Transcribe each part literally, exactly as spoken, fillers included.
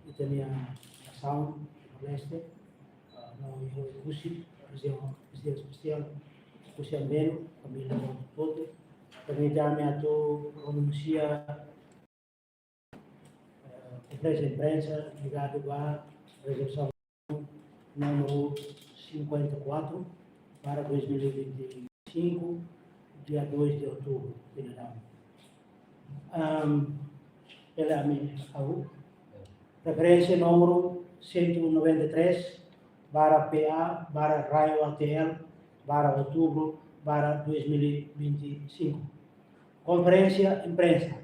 ita-nia nasaun Timor-Leste, ah, no iha Oekusi, rejiaun espesiál, espesiál Oekusi Ambenu, família boot hotu. Permite ami atu pronunsia, eh, konferénsia imprensa ligadu ba rezolusaun númeru cinquenta e quatro barra dois mil e vinte e cinco, dia dois de outubro, pinadam. Am, pela ami, au, referénsia númeru cento e noventa e três barra P A barra RAEOA T L barra outubro barra dois mil e vinte e cinco. Konferénsia imprensa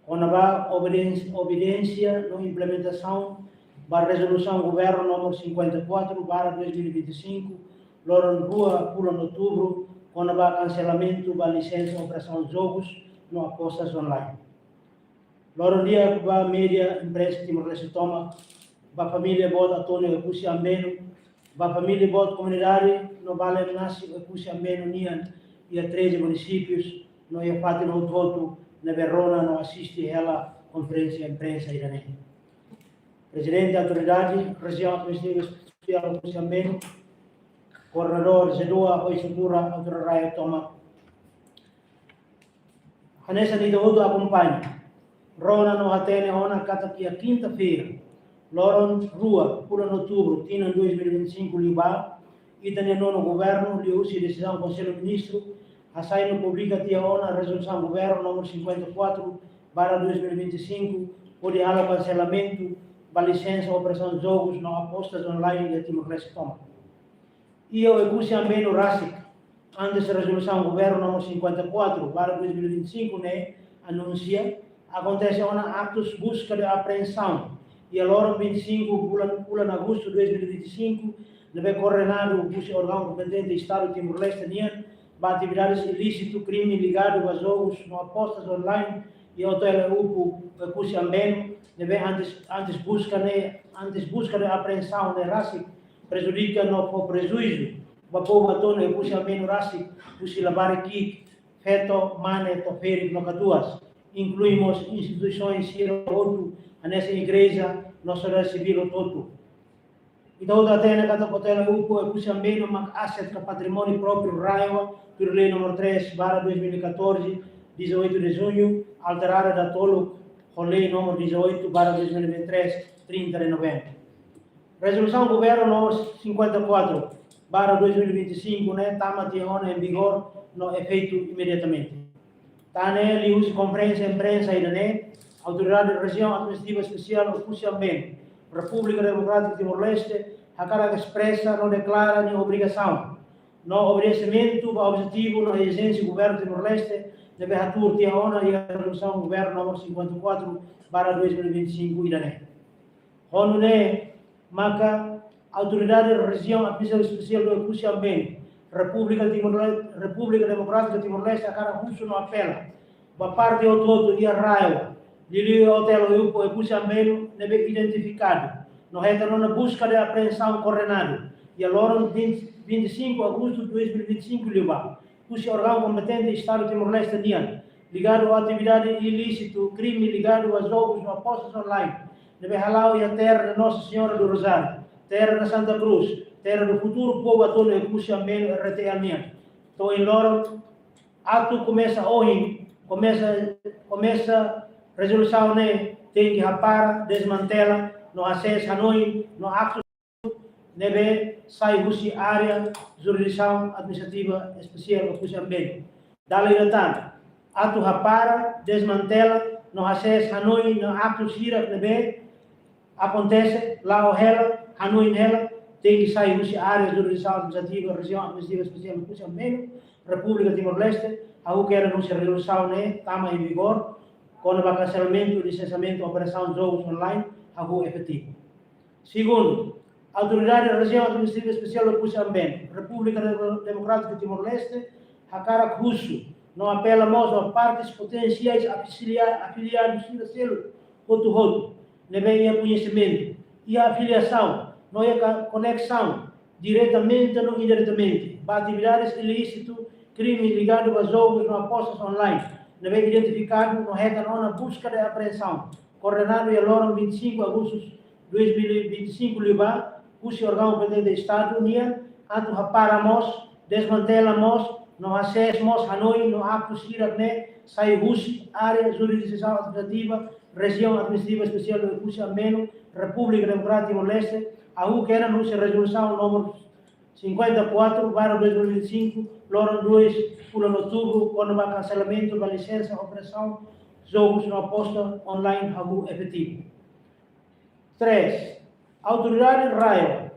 kona-ba obedién-, obediénsia no implementasaun ba rezolusaun governu númeru cinquenta e quatro barra dois mil e vinte e cinco, loron rua fulan outubru, kona-ba kanselamentu ba lisensa operasaun jogus no apostas online. Loron di'ak ba média imprensa Timor-Leste tomak, ba família boot António Oekusi Ambenu, ba família boot komunidade no ba Lenasi Oekusi Ambenu nian iha treze munisípius no iha fatin hotu-hotu ne'ebé rona no asiste hela konferénsia imprensa ida-ne'e. Prezidente Autoridade Rejiaun Administrativa Espesiál Oekusi Ambenu, Koordenadór G dua, ho estrutura, autoridade tomak. Hanesan ita hotu akompaña, rona no hatene ona katak iha kinta-feira, loron rua fulan outubru, tinan dois mil e vinte e cinco liubá, ita-nia nonu governu, liuhusi desizaun Konsellu Ministru, hasai no publika tiha ona rezolusaun governu númeru cinquenta e quatro barra dois mil e vinte e cinco, hodi halo kanselamentu ba lisensa operasaun jogus no apostas online iha Timor-Leste tomak. Iha Oekusi Ambenu rasik, antes rezolusaun governu númeru cinquenta e quatro barra dois mil e vinte e cinco ne'e anunsia, akontese ona aktus buska de apreensaun iha loron vinte e cinco fulan, fulan agostu dois mil e vinte e cinco, ne'ebé koordenadu husi órgaun kompetente Estadu Timor-Leste nian ba atividades ilísitu, krime ligadu ba jogus no apostas online iha Hotel Eupo Oekusi Ambenu, ne'ebé antes, antes buska ne'e, antes buska de apreensaun ne'e rasik prejudika no fó prejuízu ba povu António Oekusi Ambenu rasik, husi labarik ki'ik, feto, mane, to'o ferik no katuas, inklui mós instituisaun sira hotu, hanesan igreja no sosiedade sivíl hotu-hotu. Ita hotu hatene katak Hotel Eupo Oekusi Ambenu mak aset ka patrimóniu própriu RAEOA, tuir lei númeru três barra dois mil e catorze, dezoito de junho, alterada datoluk ho lei númeru dezoito barra dois mil e vinte e três, trinta de novembro. Rezolusaun governu númeru cinquenta e quatro barra dois mil e vinte e cinco ne'e tama tiha ona em vigor no efeitu imediatamente. Tan ne'e liuhusi konferénsia imprensa ida-ne'e, Autoridade Rejiaun Administrativa Espesiál Oekusi Ambenu, Repúblika Demokrátika Timor-Leste, hakarak espresa no deklara nia obrigasaun no obedesimentu ba objetivu no ezijénsia governu Timor-Leste ne'ebé hatuur tiha ona iha rezolusaun governu númeru cinquenta e quatro barra dois mil e vinte e cinco ida-ne'e. Ho nune'e maka Autoridade Rejiaun Administrativa Espesiál Oekusi Ambenu, Repúblika Timor, Repúblika Demokrátika Timor-Leste hakarak husu no apela ba parte hotu-hotu iha RAEOA, liuliu Hotel Eupo Oekusi Ambenu ne'ebé identifikadu no hetan ona buska de apreensaun koordenadu iha loron vinte, vinte e cinco agostu dois mil e vinte e cinco liubá, husi órgaun kompetente Estadu Timor-Leste nian, ligadu a atividade ilísitu, krime ligadu a jogus no apostas online, ne'ebé hala'o iha terra de Nossa Senhora do Rosário, terra de Santa Cruz, terra do futuro povo António Oekusi Ambenu R T L nian. To'o ohin loron, atu komesa ohin, komesa, komesa rezolusaun ne'e tenke hapara, desmantela, no hasees hanoin no aktus ne'ebé sai husi área jurisdisaun administrativa espesiál Oekusi Ambenu. Dala ida tan, atu hapara, desmantela, no hasees hanoin no aktus sira ne'ebé akontese, la'o hela, hanoin hela, tenke sai husi área jurisdisaun administrativa, Rejiaun Administrativa Espesiál Oekusi Ambenu, Repúblika Timor-Leste, hahú kedas husi rezolusaun ne'e tama em vigor, kona-ba kanselamentu, lisensiamentu operasaun jogus online, hahú efetivu. Segundu, Autoridade Rejiaun Administrativa Espesiál Oekusi Ambenu, Repúblika Demo-, Demokrátika Timor-Leste, hakarak husu no apela mós ba partes potensiais afilia-, afiliadu sira seluk hotu-hotu ne'ebé iha koñesimentu, iha afiliasaun no iha ka-, koneksaun diretamente no indiretamente ba atividades ilísitu, krime ligadu ba jogus no apostas online ne'ebé identifikadu no hetan ona buska de apreensaun koordenadu iha loron vinte e cinco agostu dois mil e vinte e cinco liubá, husi órgaun kompetente Estadu nian, atu hapara mós, desmantela mós, no hasees mós hanoin no aktu sira-ne'e sai husi área jurisdisaun administrativa Rejiaun Administrativa Espesiál Oekusi Ambenu, Repúblika Demokrátika Timor-Leste, hahú kedan husi rezolusaun númeru cinquenta e quatro barra dois mil e vinte e cinco, loron dois, fulan outubru, kona-ba kanselamentu ba lisensa operasaun jogus no aposta online hahú efetivu. Três, Autoridade RAEOA,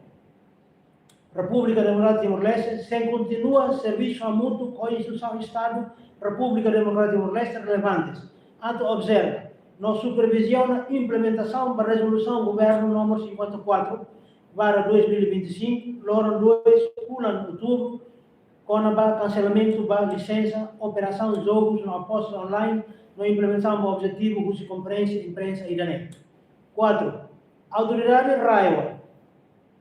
Repúblika Demokrátika Timor-Leste, sei kontinua servisu hamutuk ho instituisaun Estadu Repúblika Demokrátika Timor-Leste relevantes, atu observa no superviziona implementasaun ba rezolusaun Governu númeru cinquenta e quatro barra dois mil e vinte e cinco, loron dois, fulan outubru, kona-ba kanselamentu ba lisensa operasaun jogus no aposta online, no implementasaun ba objetivu husi konferénsia imprensa ida-ne'e. Quatro, Autoridade RAEOA,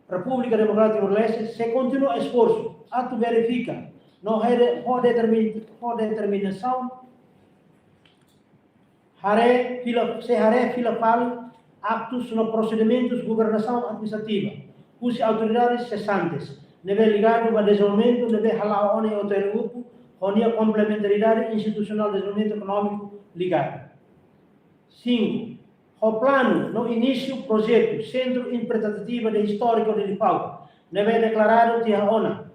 Repúblika Demokrátika Timor-Leste, sei kontinua esforsu atu verifika no hede-, ho determin-, ho determinasaun haree fila, sei haree fila fali aktus no prosedimentus governasaun administrativa husi autoridades sesantes ne'ebé ligadu ba dezenvolvimentu ne'ebé hala'o ona iha Hotel Upu, ho nia komplementaridade institusionál dezenvolvimentu ekonómiku ligadu. Cinco, ho planu no inísiu projetu Centro Interpretativo de Histórico de Lifau, ne'ebé deklaradu tiha ona,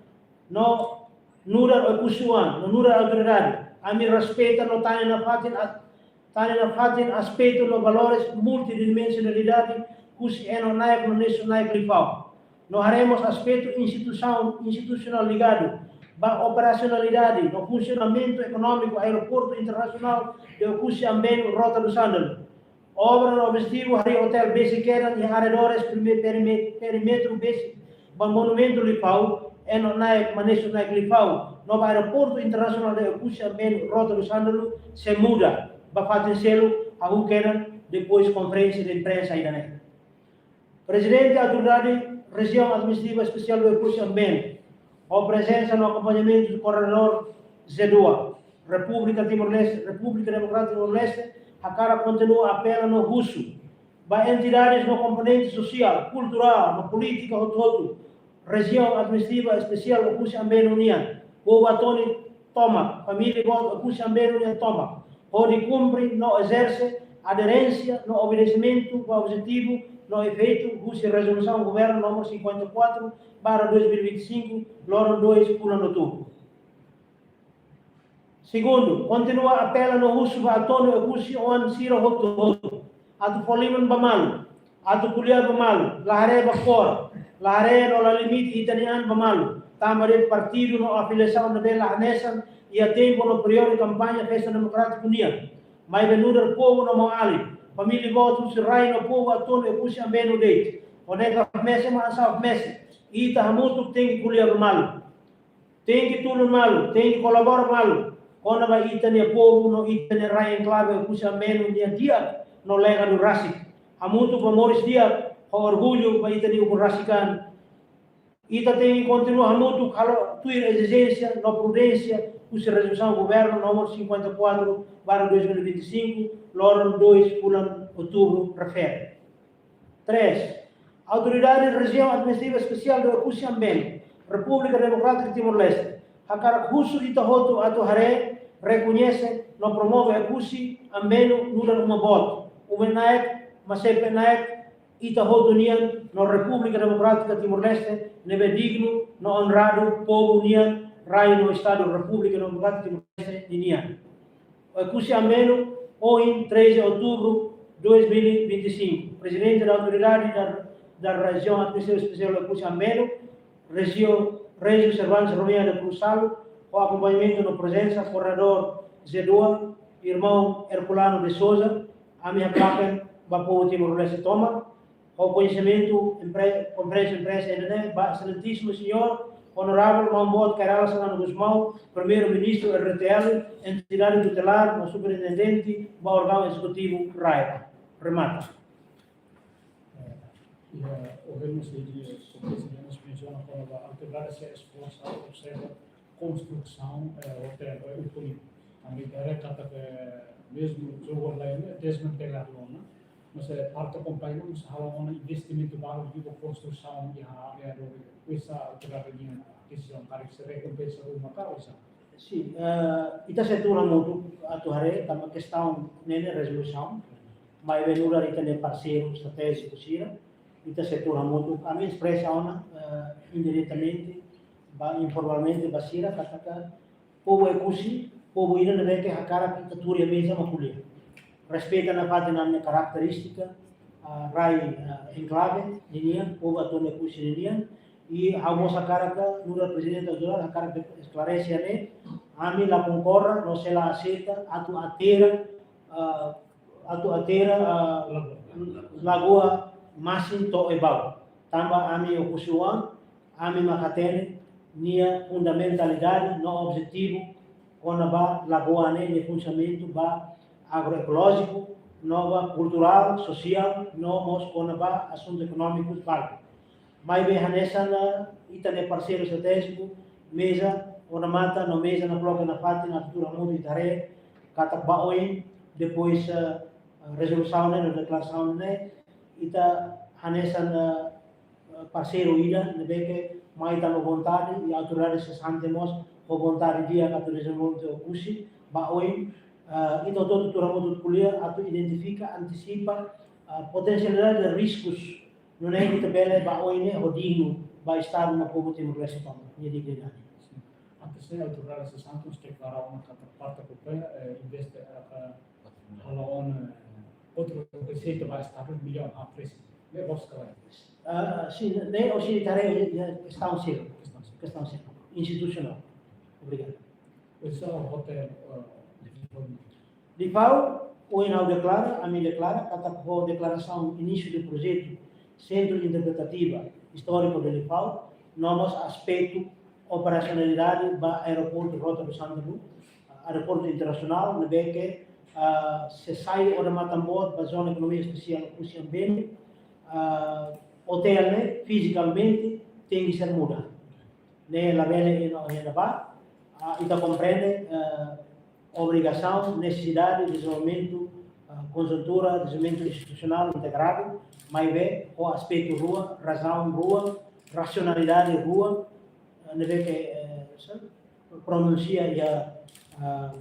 no nu'udar Oekusi oan, no nu'udar autoridade, ami respeita no tane nafatin a-, tane nafatin aspetu no valores multidimensionalidade husi Eno Naek no Neso Naek Lifau. No haree mós aspetu instituisaun, institusionál ligadu ba operasionalidade no funsionamentu ekonómiku Aeroportu Internasionál de Oekusi Ambenu Rota do Sândalo. Obra no objetivu harii hotel besik kedan iha arredores perime-, perime-, perímetru besik ba Monumentu Lifau, Eno Naek, Maneso Naek Lifau, no ba Aeroportu Internasionál de Oekusi Ambenu Rota do Sândalo, sei muda ba fatin seluk, hahú kedan depois konferénsia de imprensa ida-ne'e. Prezidente Autoridade Rejiaun Administrativa Espesiál Oekusi Ambenu, ho prezensa no akompañamentu do Koordenadór Z dua, Repúblika Timor-Leste, Repúblika Demokrátika Timor-Leste, hakarak kontinua apela no husu ba entidades no komponente sosiál, kulturál no polítika hotu-hotu Rejiaun Administrativa Espesiál Oekusi Ambenu nian, povu Atoni tomak, família boot Oekusi Ambenu nian tomak, hodi kumpre no ezerse aderénsia no obedesimentu ba objetivu no efeitu husi rezolusaun Governu númeru cinquenta e quatro barra dois mil e vinte e cinco, loron dois, fulan outubru. Segundu, kontinua apela no husu ba Atoni Oekusi oan sira hotu-hotu atu fó liman ba malu, atu ko'alia ba malu, la haree ba kór, la haree no la limita ita-nia an ba malu, tanba de'it partidu no afiliasaun ne'ebé la hanesan iha tempu no períodu kampaña Festa Demokrátiku nian. Maibé nu'udar povu no maun-alin, família boot husi rai no povu Atoni Oekusi Ambenu de'it, o ne'e ka mese ma ansa mese, ita hamutuk tenke ko'alia ba malu. Tenke tulun malu, tenke kolabora malu, kona-ba ita-nia povu no ita-nia rai enklave Oekusi Ambenu nia di'ak no legadu rasik. Hamutuk ba moris di'ak, ho orgullu ba ita-nia ukun rasik an. Ita tenke kontinua hamutuk halo tuir ezijénsia no prudénsia husi rezolusaun Governu númeru cinquenta e quatro barra dois mil e vinte e cinco, loron dois, fulan outubru refere. Três, Autoridade Rejiaun Administrativa Espesiál Oekusi Ambenu, Repúblika Demokrátika Timor-Leste, hakarak husu ita hotu atu haree, rekoñese no promove Oekusi Ambenu nu'udar uma boot, uma naek, masepe naek, ita hotu nian no Repúblika Demokrátika Timor-Leste ne'ebé dignu no onradu, povu nian, rai no Estadu Repúblika Demokrátika Timor-Leste ninian. Oekusi Ambenu, ohin, treze de outubro dois mil e vinte e cinco. Presidente da Autoridade da, da Região Administrativa Especial Oekusi Ambenu, Régio, Régio Servando Romeu da Cruz Salo, ho akompañamentu no prezensa koordenadór Z dua, irmaun Herculano de Sousa, ami haklaken ba povu Timor-Leste tomak, ho koñesimentu impre-, konferénsia imprensa ida-ne'e ba Exelentísimu Señór Onorável Maun Boot Kay Rala Xanana Gusmão, Primeiru-Ministru R D T L, entidade tutelár no superintendente ba órgaun ezekutivu RAEOA. Remata. Eh, i, eh, ouvimos de, de, sobre esse tema, menciona como a autoridade se esforça, observa construção, eh, hotel, eh, o Puni. A medida é que, eh, mesmo jogo online, desmantelado, né? Mas, eh, parte akompaña, mas halo ona investimentu balu iha konstrusaun iha área do, oinsá, autoridade nian desizaun, karik sei rekompensa ruma ka oinsá? Sin, eh, ita sei tuur hamutuk atu haree, tanba kestaun ne'e ne'e rezolusaun, maibé nu'udar ita-nia parseiru estratéjiku sira, ita sei tuur hamutuk, ami espresa ona, eh, indiretamente, ba informalmente, ba sira, katak povu Oekusi, povu ida ne'ebé ke hakarak ita tuur iha meza mak ko'alia. Respeita nafatin ami-nia karakterístika, ah, rai, ah, enklave ninian, povu Atoni Oekusi ninian, i ha'u mós hakarak, nu'udar prezidente autoridade, hakarak esklarese ne'e, ami la konkorda, no sei la aseita, atu atera, ah, atu atera, ah, lagoa masin to'o Oebau. Tanba ami Oekusi-oan, ami mak hatene nia fundamentalidade no objetivu kona-ba lagoa ne'e nia funsionamentu ba agroekolójiku, no ba kulturál, sosiál, no mós kona-ba asuntu ekonómiku balu. Maibé hanesan, eh, ita-nia parseiru estratéjiku, meza odamatan no meza nakloke nafatin atu tuur hamutuk ita haree katak ba oin, depois, eh, rezolusaun ne'e, no deklarasaun ne'e, ita hanesan, eh, parseiru ida ne'ebé ke mai tan ho vontade, i autoridade sesante mós ho vontade di'ak atu dezenvolve Oekusi, ba oin, eh, ita hotu-hotu tuur hamutuk ko'alia atu identifika, antisipa, eh, potensialidade de riskus nune'e ita bele ba oin ne'e ho dignu ba Estadu no povu Timor-Leste tomak nia dignidade. Sin. Antes ne'e autoridade sesante mós deklara ona katak parte akompaña, eh, investe, eh, halo ona, eh, outro reseita ba Estadu, millaun haat resin. Ne'e loos ka lae? Ah, sin, ne'e, o sin, tare, eh, kestaun sira. Kestaun sira. Kestaun sira. Institusionál. Obrigadu. Oinsá hotel, eh, Lifau, ohin ha'u deklara, ami deklara, katak ho deklarasaun inísiu de projetu Sentru Interpretativa Istóriku de Lifau, no mós aspetu operasionalidade ba aeroportu Rota do Sântaro, aeroportu internasionál, ne'ebé ke, ah, sei sai odamatan boot ba zona ekonomia espesiál Oekusi Ambenu, ah, hotel ne'e fizikamente tenke ser muda. Ne'e labele iha ona, iha ona ba, ah, ita komprende, eh, obrigasaun, nesesidade, dezenvolvimentu, ah, konjuntura, dezenvolvimentu institusionál integradu, maibé ho aspetu rua, razaun rua, rasionalidade rua, eh, ne'ebé ke, eh, sa-, pronunsia iha, ah,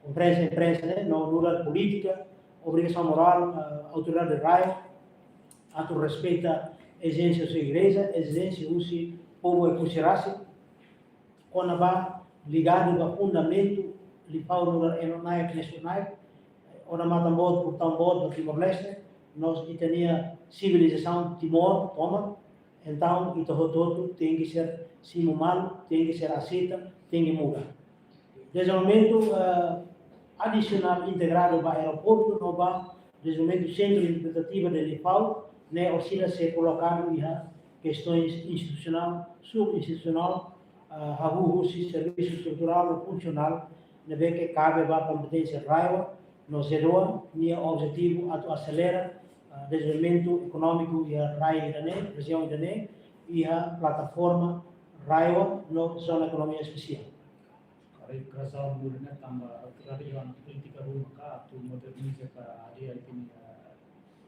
konferénsia imprensa ne'e, no nu'udar polítika, obrigasaun morál, eh, autoridade RAEOA, atu respeita ezijénsia husi igreja, ezijénsia husi povu Oekusi rasik, kona-ba ligadu ba fundamentu Lifau nu'udar Eno Naek, Neso Naek, odamatan boot, portaun boot ba Timor-Leste, no ita-nia sivilizasaun Timor tomak, entaun ita hotu-hotu tenke ser simu malu, tenke ser aseita, tenke muda. Dezenvolvimentu, eh, adisionál integradu ba aeroportu no ba dezenvolvimentu Sentru Interpretativa de Lifau, ne'e orsida sei kolokadu iha kestoins institusionál, subinstitusionál, eh, hahú husi servisu estruturál no funsionál, ne'ebé ke kabe ba kompeténsia RAEOA no ZEEDOA, nia objetivu atu aselera, eh, dezenvolvimentu ekonómiku iha rai ida-ne'e, rejiaun ida-ne'e, iha plataforma RAEOA no zona ekonomia espesiál. Karik razaun muda ne'e tanba autoridade iha ona polítika ruma ka atu moderniza ka hadi'a ita-nia,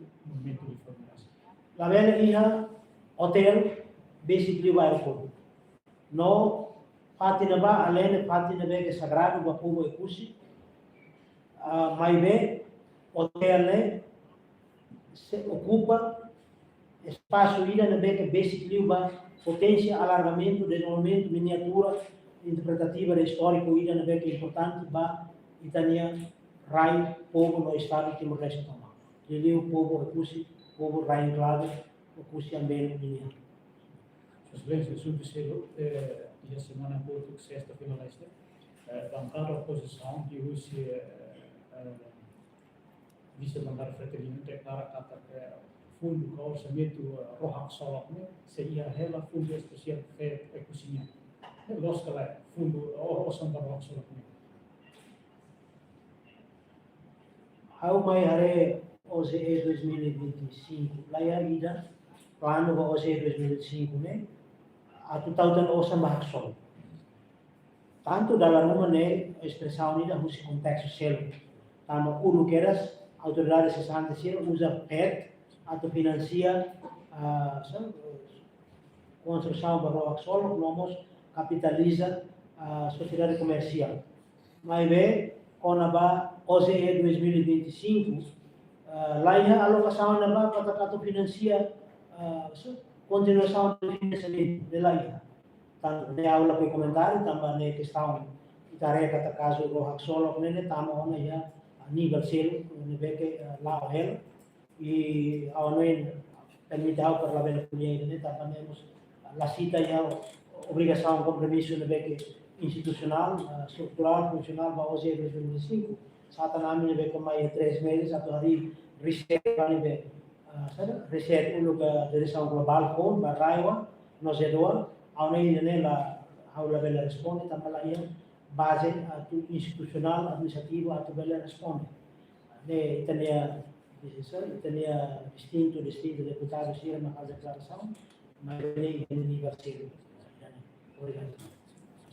eh, movimentu de formasaun. Labele iha hotel besik liu ba aeroportu. No fatin ne'ebá, além de fatin ne'ebé ke sagradu ba povu Oekusi, ah, maibé hotel ne'e sei okupa espasu ida ne'ebé ke besik liu ba potensiál alargamentu, dezenvolvimentu, miniatura interpretativa de istóriku ida ne'ebé ke importante ba ita-nia rai, povu no Estadu Timor-Leste tomak. Liuliu povu Oekusi, povu rai enklave Oekusi Ambenu nian. Sua Exelénsia, asuntu seluk, eh, iha semana kotuk, sesta, fila leste, eh, bankada opozisaun, liuhusi, eh, eh, Vise-Bankada Fretilin deklara katak, eh, fundu ka orsamentu, eh, ró haksolok ne'e sei iha hela fundu espesiál F E T Oekusi nian. Ne'e loos ka lae, fundu, o-, osan ba ró haksolok ne'e? Ha'u mai haree OJE dois mil e vinte e cinco, laiha ida planu ba OJE dois mil e vinte e cinco ne'e, atu tau tan osan ba haksolok. Tantu dala ruma ne'e espresaun ida husi kontestu seluk. Tanba uluk kedas autoridade sesante sira uza PET atu finansia, ah, sa-, konstrusaun ba rua haksolok, no mós kapitaliza, ah, sosiedade komersiál. Maibé, kona-ba O J E dois mil e vinte e cinco, ah, la iha alokasaun ne'ebá para atu finansia, ah, sa-, kontinuasaun de finansiamentu, ne'e la iha. Tanba ne'e ha'u la fó komentáriu, tanba ne'e kestaun ita haree katak kazu rua haksolok ne'e, ne'e tama ona iha, ah, nivel seluk, ne'ebé ke, ah, la'o hela. I ha'u hanoin, permite ha'u para labele ko'alia ida-ne'e, tanba ne'e mós la sita iha obrigasaun, kompromisu ne'ebé ke institusionál, ah, estruturál, funsionál ba O J E dois mil e vinte e cinco. Sá tan ami ne'ebé ke mai três meses atu harii reset, ba ne'ebé, ah, saida, reset uluk, ah, diresaun globál foun, ba RAEOA no ZEEDOA, ha'u hanoin ida-ne'e la, ha'u labele responde, tanba la iha baze atu institusionál, administrativu, atu bele responde. Ne'e ita-nia desizia, ita-nia distintu, distintu deputadu sira mak fó deklarasaun, maibé ne'e iha nivel seluk. Obrigadu.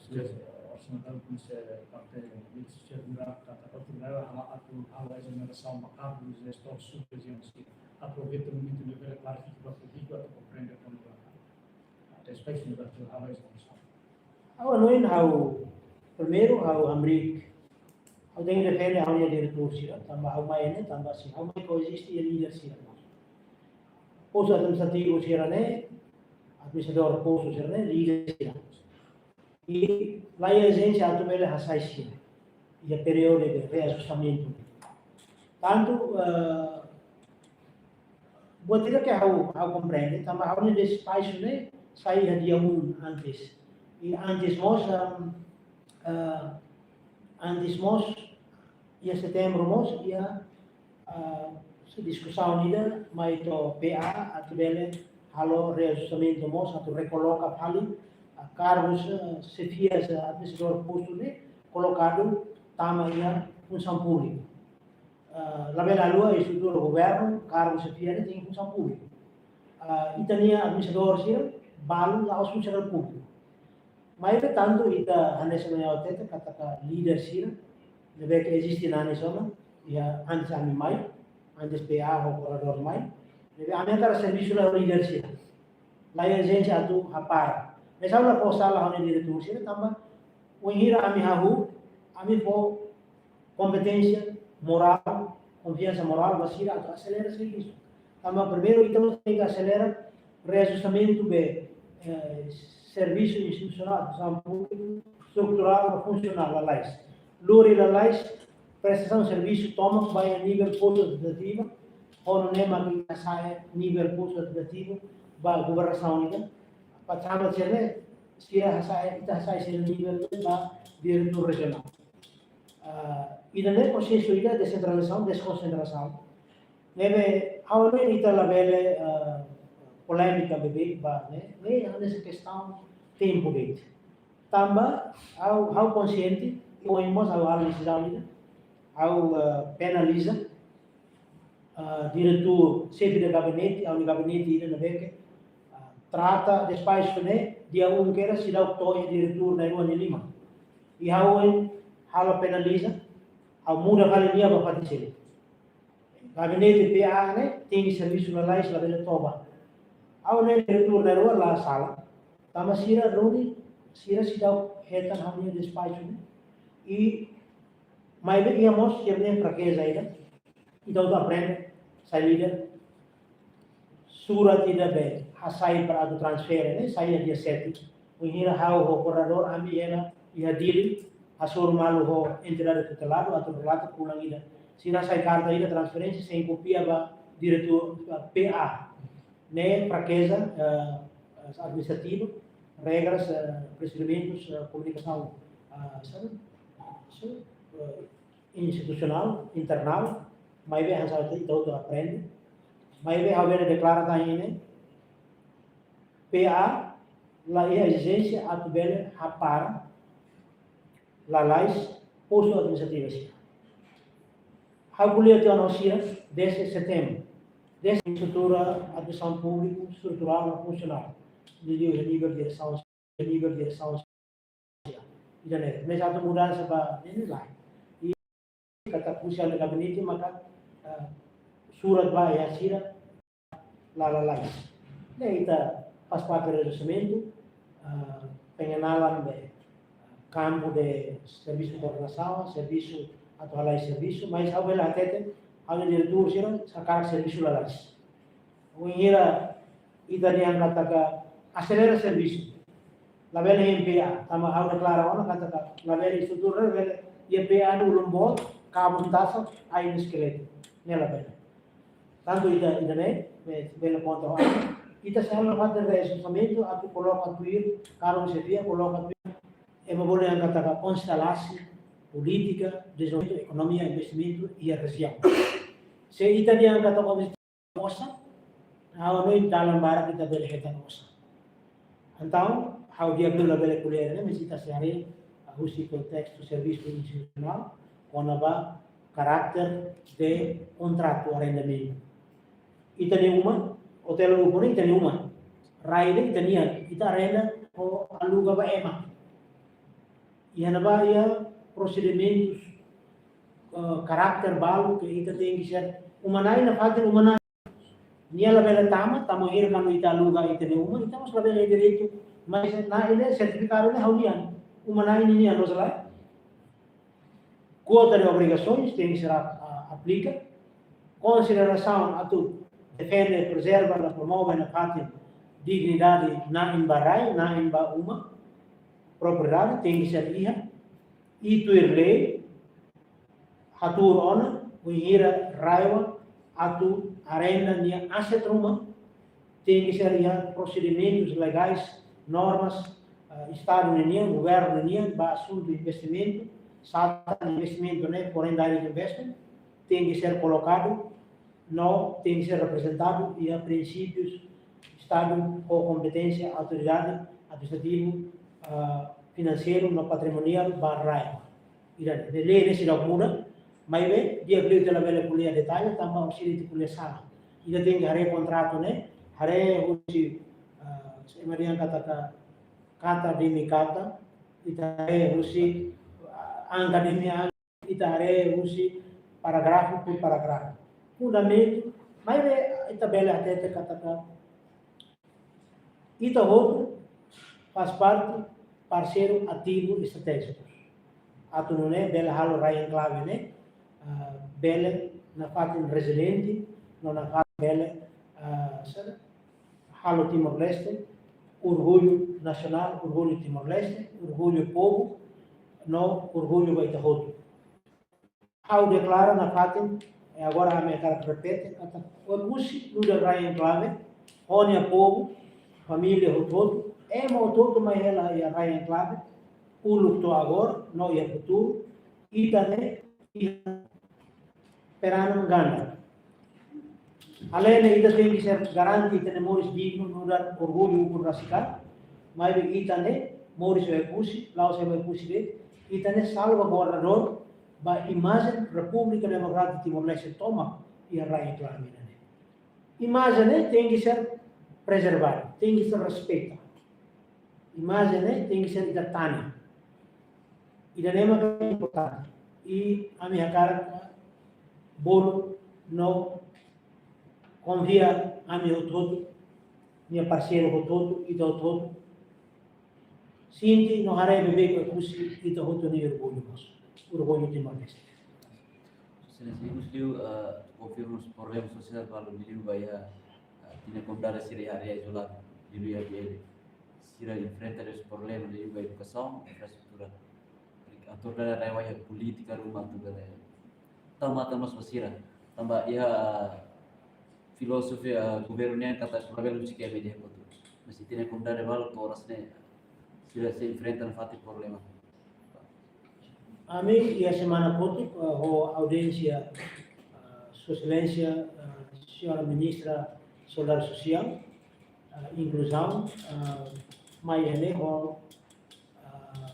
Señór, o señór Dal Kunse parte de Ministru Seguransa, katak oportunidade halo atu halo ezonerasaun ba kargu, jestór, subrejiaun sira. Aproveita momentu ne'e bele klarifika ba públiku atu komprende kona-ba aspetun ne'ebé atu halo ezonerasaun. Ha'u hanoin ha'u, primeiru ha'u hamriik, ha'u tenke defende ha'u-nia diretór sira, tanba ha'u mai ne'e, tanba se ha'u mai koeziste iha líder sira. Postu administrativu sira-ne'e, administradór postu sira-ne'e, líder sira. I la iha ezijénsia atu bele hasai sira iha períodu de reajustamentu. Tantu, eh, buat ida ke ha'u, ha'u komprende, tanba ha'u-nia despaxu ne'e sai iha dia um antes. I antes mós, ehm, eh, antes mós, iha setembru mós, iha, ah, diskusaun ida mai to'o P A atu bele halo reajustamentu mós, atu rekoloka fali, ah, kargus, ah, xefias, ah, administradór postu ne'e kolokadu tama iha funsaun públika. Ah, labele haluha estrutura governu, kargu xefia ne'e tenke funsaun públika. Ah, ita-nia administradór sira balu la'ós funsionáriu públiku. Maibé tantu ita hanesan ohin ha'u hatete katak líder sira ne'ebé ke eziste nanis ona, iha antes ami mai, antes P A ho koordenadór mai, ne'ebé ami hakarak servisu ho líder sira. La iha ezijénsia atu hapara. Maibé ha'u la fó sala ha'u-nia diretór sira tanba wainhira ami hahú, ami fó kompeténsia morál, konfiansa morál ba sira atu aselera servisu. Tanba primeiru, ita tenke aselera reajustamentu ba, eh, servisu institusionál, funsaun públika, estruturál no funsionál, lalais. Lori lalais, prestasaun servisu tomak ba iha nivel postu administrativu, ho nune'e mak ita hasa'e nivel postu administrativu ba governasaun ida. Para tama sira-ne'e, sira hasa'e, ita hasa'e sira nivel ba diretór rejionál. Ah, ida-ne'e prosesu ida desentralizasaun, deskonsentrasaun. Ne'ebé, ha'u hanoin ita labele, ah, polémika beibeik ba ne'e, ne'e hanesan kestaun tempu de'it. Tanba, ha'u, ha'u konsiente, i ohin mós ha'u halo desizaun ida, ha'u, ah, penaliza, ah, diretór, xefe de gabinete, ha'u-nia gabinete ida ne'ebé ke, ah, trata despaxu ne'e, dia um kedas seidauk to'o iha diretór na'in-rua, na'in-lima. I ha'u halo penaliza, ha'u muda fali nia ba fatin seluk. Gabinete P A ne'e tenke servisu lalais, labele toba. Ha'u hanoin diretór na'in-rua la sala. Tanba sira roni, sira seidauk hetan ha'u-nia despaxu ne'e. I maibé iha mós sira-nia frakeza ida. Entaun ita aprende, sai líder. Surat ida be hasai para atu transfere ne'e, sai iha dia sete. Wainhira ha'u ho koordenadór ami hela iha Dili, hasoru malu ho entidade tuteladu atu relata fulan ida. Sira hasai karta ida transferénsia sein kopia ba diretór, ba P A. Ne'e frakeza, eh, administrativa, regras, eh, prosedimentus, eh, komunikasaun, eh, saida? So, eh, institusionál, internál, maibé hanesan ita hotu aprende. Maibé ha'u bele deklara tan ne'e, P A la iha ezijénsia atu bele hapara lalais postu administrativu sira. Ha'u ko'alia tiha ona ho sira dezde setembru, dezde estrutura administrasaun públiku, estruturál no funsionál. Liuliu iha nivel diresaun, nivel diresaun sira. Ida-ne'e, maibé atu mudansa ba ne'e lae. I katak husi ha'u-nia gabinete maka ah, surat ba iha sira, lalais. Ne'e ita faz parte do orçamento, ah, pengenalan de kampu de servisu koordenasaun, servisu atu halai servisu, mas ha'u bele hatete, ha'u-nia diretór sira hakarak servisu lalais. Wainhira ita dehan katak aselera servisu. Labele iha P A, tanba ha'u deklara ona katak labele estrutura, labele iha P A ne'e ulun boot, kabu tasak, ain eskeletu. Ne'e labele. Tantu ita, ita ne'e, be-, bele pontu ho ita. Ita sei halo parte de orçamento, atu koloka tuir, karun xefia, koloka tuir. Ema bolu dehan katak konstelasi polítika, dezenvolvimentu, ekonomia, investimentu iha rejiaun. Se ita dehan katak osan, ha'u hanoin dalan barak ita bele hetan osan. Entaun, ha'u di'ak liu labele ko'alia ne'e, mas ita sei haree, ah, husi kontestu servisu institusionál, kona-ba karakter de kontratu arrendamentu. Ita-nia uma, otél Lupo ne'e ita-nia uma. Rai ne'e ita-nian, ita arrenda ou aluga ba ema. Iha ne'ebá iha prosedimentus, eh, karakter balu ke ita tenke ser uma-na'in nafatin uma-na'in. Nia labele tama, tama hira kuandu ita aluga ita-nia uma, ita mós labele direitu, mas na'in ne'e sertifikadu ne'e ha'u-nian, uma-na'in nian, loos ka lae? Kuota de obrigasoens tenke ser ap-, a-, aplika. Konsiderasaun atu defende, prezerva, no promove nafatin dignidade na'in ba rai, na'in ba uma, propriedade tenke ser iha. I tuir lei, hatuur ona, wainhira RAEOA atu arrenda nia aset ruma, tenke ser iha prosedimentus legais, normas, eh, Estadu ninian, governu ninian, ba asuntu investimentu, sá tan investimentu ne'e, foreign direct investment, tenke ser kolokadu, no tenke ser reprezentadu iha prinsípius Estadu ho kompeténsia autoridade administrativu, ah, finanseiru no patrimoniál ba RAEOA. Ida-ne'e, lei ne'e seidauk muda, maibé di'ak liu ita labele ko'alia detalle, tanba orsida ita ko'alia sala. Ita tenke haree kontratu ne'e, haree husi, ah, ema dehan katak kata demi kata, ita haree husi, ah, angka demi angka, ita haree husi parágrafu por parágrafu. Fundamentu, maibé ita bele hatete katak ita hotu faz parte parseiru ativu estratéjiku. Atu nune'e bele halo rai enklave ne'e, ah, bele nafatin reziliente, no nafatin bele, ah, sera, halo Timor-Leste orgullu nasionál, orgullu Timor-Leste, orgullu povu, no orgullu ba ita hotu. Ha'u deklara nafatin, eh, agora ami hakarak repete, katak Oekusi nu'udar rai enklave, ho nia povu, família hotu-hotu, ema hotu-hotu mai hela iha rai enklave, uluk to'o agora, no iha futuru, ita ne'e iha peranan ganda. Além de ita tenke ser garante ita-nia moris dignu, nu'udar orgullu ukun rasik an, maibé ita ne'e moris Oekusi, la'ós Oekusi de'it, ita ne'e salvaguardadór ba imajen Repúblika Demokrátika Timor-Leste tomak iha rai enklave ida-ne'e. Imajen ne'e tenke ser prezervadu, tenke ser respeitadu. Imajen ne'e tenke ser ita tane. Ida-ne'e mak importante. I ami hakarak bolu no konfia ami hotu-hotu, nia parseiru hotu-hotu, ita hotu-hotu. Sente no haree beibeik Oekusi, ita hotu nia orgullu mós. Orgullu Timor-Leste. Exelénsia, ikus liu, eh, konfirma mós problema sosiál balu liuliu ba iha, eh, ita-nia komunidade sira iha área izoladu, liuliu iha B L. Sira enfrenta mós problema liuliu ba edukasaun, infraestrutura. Autoridade RAEOA iha polítika ruma atu bele tau matan mós ba sira. Tanba iha, eh, filozofia, eh, governu nian katak labele husik ema ida iha kotuk. Mas ita-nia komunidade balu to'o oras ne'e sira sei enfrenta nafatin problema. Ami iha semana kotuk, eh, ho audiénsia, eh, Sua Exelénsia, eh, Señora Ministra Solidariedade Sosiál, eh, Inkluzaun, eh, mai iha ne'e ho, eh,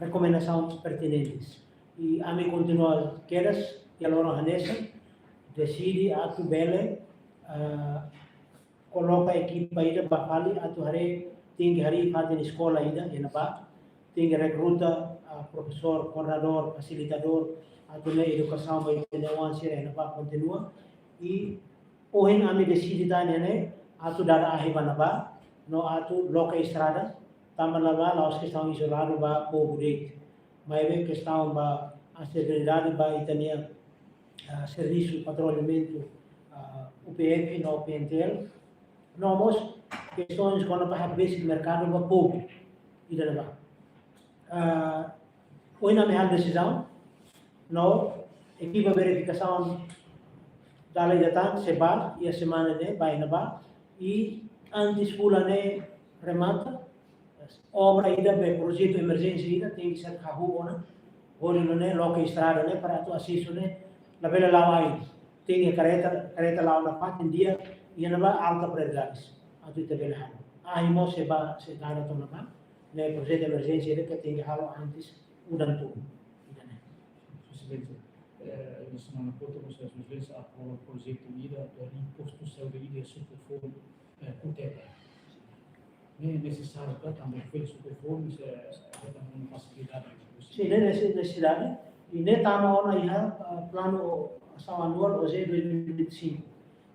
rekomendasaun pertinentes. I ami kontinua kedas, iha loron hanesan, deside atu bele, eh, koloka ekipa ida ba fali atu haree, tenke harii fatin eskola ida iha ne'ebá, tenke rekruta, ah, profesór, koordenadór, fasilitadór, atu ne'e edukasaun ba ita-nia oan sira iha ne'ebá kontinua. I ohin ami deside tan ne'e atu dada ahi ba ne'ebá, no atu loke estrada, tanba ne'ebá la'ós kestaun izoladu ba povu de'it. Maibé kestaun ba integridade ba ita-nia, ah, servisu patrulhamentu, ah, U P F no P N T L. No mós kestaun kona-ba basic merkadu ba povu ida-ne'ebá. Ah, ohin ami halo desizaun, no ekipa verifikasaun dala ida tan sei bá, iha semana ne'e bá iha ne'ebá, i antes fulan ne'e remata, obra ida be projetu emerjénsia ida tenke ser hahú ona, hodi nune'e loke estrada ne'e para atu asesu ne'e labele la'o ai. Tenke kareta, kareta la'o nafatin di'ak, iha ne'ebá alta prioridade. Atu ita bele halo. Ahi mós sei bá, sei dada to'o ne'ebá, ne'e projetu emerjénsia ida ke tenke halo antes udan tun. Ida-ne'e. Sua Exelénsia, eh, iha semana kota, Sua Exelénsia aprova projetu ida, do impostu saúde ida, suku foun, eh, Kuteta. Ne'e nesesáriu ka, tanba fez o que for, mas, eh, eh, tanba uma facilidade. Sin, ne'e nese-, nesesidade. I ne'e tama ona iha, ah, planu asaun anuál, O J dois mil e vinte e cinco.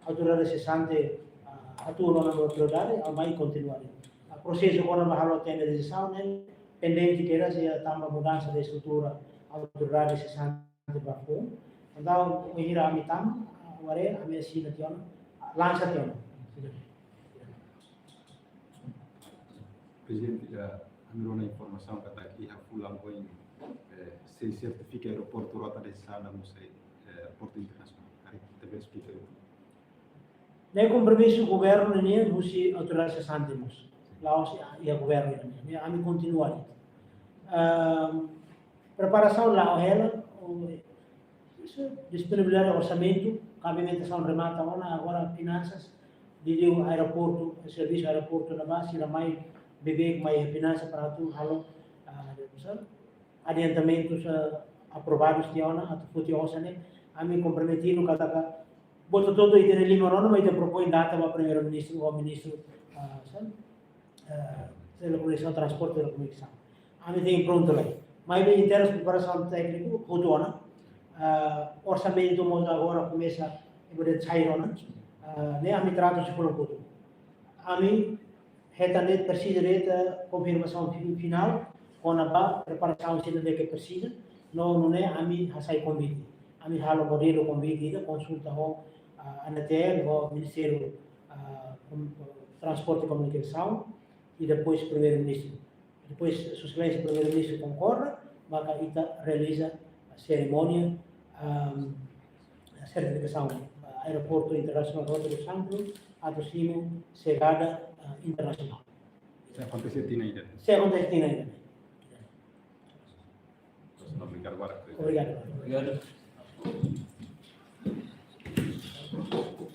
Autoridade sesante, ah, atu ona autoridade, ha'u mai kontinua. Ah, prosesu kona-ba halo tenderizasaun ne'e pendente kedas, iha tanba mudansa de estrutura, autoridade sesante ba foun. Entaun, bainhira ami tama, ah, wainhira ami asina tiha ona, ah, lansa tiha ona. Prezidente, eh, ami rona informasaun katak iha fulan oin, eh, sei sertifika aeroportu Rota de Sada mós, eh, aeroportu internasionál. Karik ita bele esplika. Ne'e kompromisu governu nian husi autoridade sesante mós. La'ós iha governu nian. Ne'e ami kontinua. Ehm, preparasaun la'o hela, o, disponibilidade orsamentu, kabimentasaun remata ona, agora finansas, di, di aeroportu, servisu aeroportu ne'ebá, sira mai, beibeik mai finansa para atu halo, ah, sabe? Adiantamentus, ah, aprovadus tiha ona, atu foti osan ne'e, ami komprometidu katak, buat hotu-hotu ita-nia liman ona, mai ita propoin data ba Primeiru-Ministru ou Ministru, ah, sabe? Eh, Telekomunikasaun, Transporte, Telekomunikasaun. Ami tenke prontu lai. Maibé em termus preparasaun tékniku, hotu ona. Ah, orsamentu mós agora komesa, ema dehan sai ona. Ah, ne'e ami trata husi fulan kotuk. Ami hetan de'it, presiza de'it konfirmasaun fi-, finál kona-ba preparasaun sira-ne'ebé ke presiza, no nune'e ami hasai konvite. Ami halo modelu konvite ida, konsulta ho, ah, ANTL, ho Ministériu, ah, Kom-, Transporte e Komunikasaun, i depois Primeiru-Ministru. Depois, Sua Exelénsia Primeiru-Ministru konkorda, maka ita realiza serimónia, ahm, sertifikasaun, ah, Aeroportu Internasionál Rota do Santo, atu simu xegada, ah, internasionál. Sei akontese tinan ida? Sei akontese tinan ida. Obrigadu barak. Obrigadu. Obrigadu.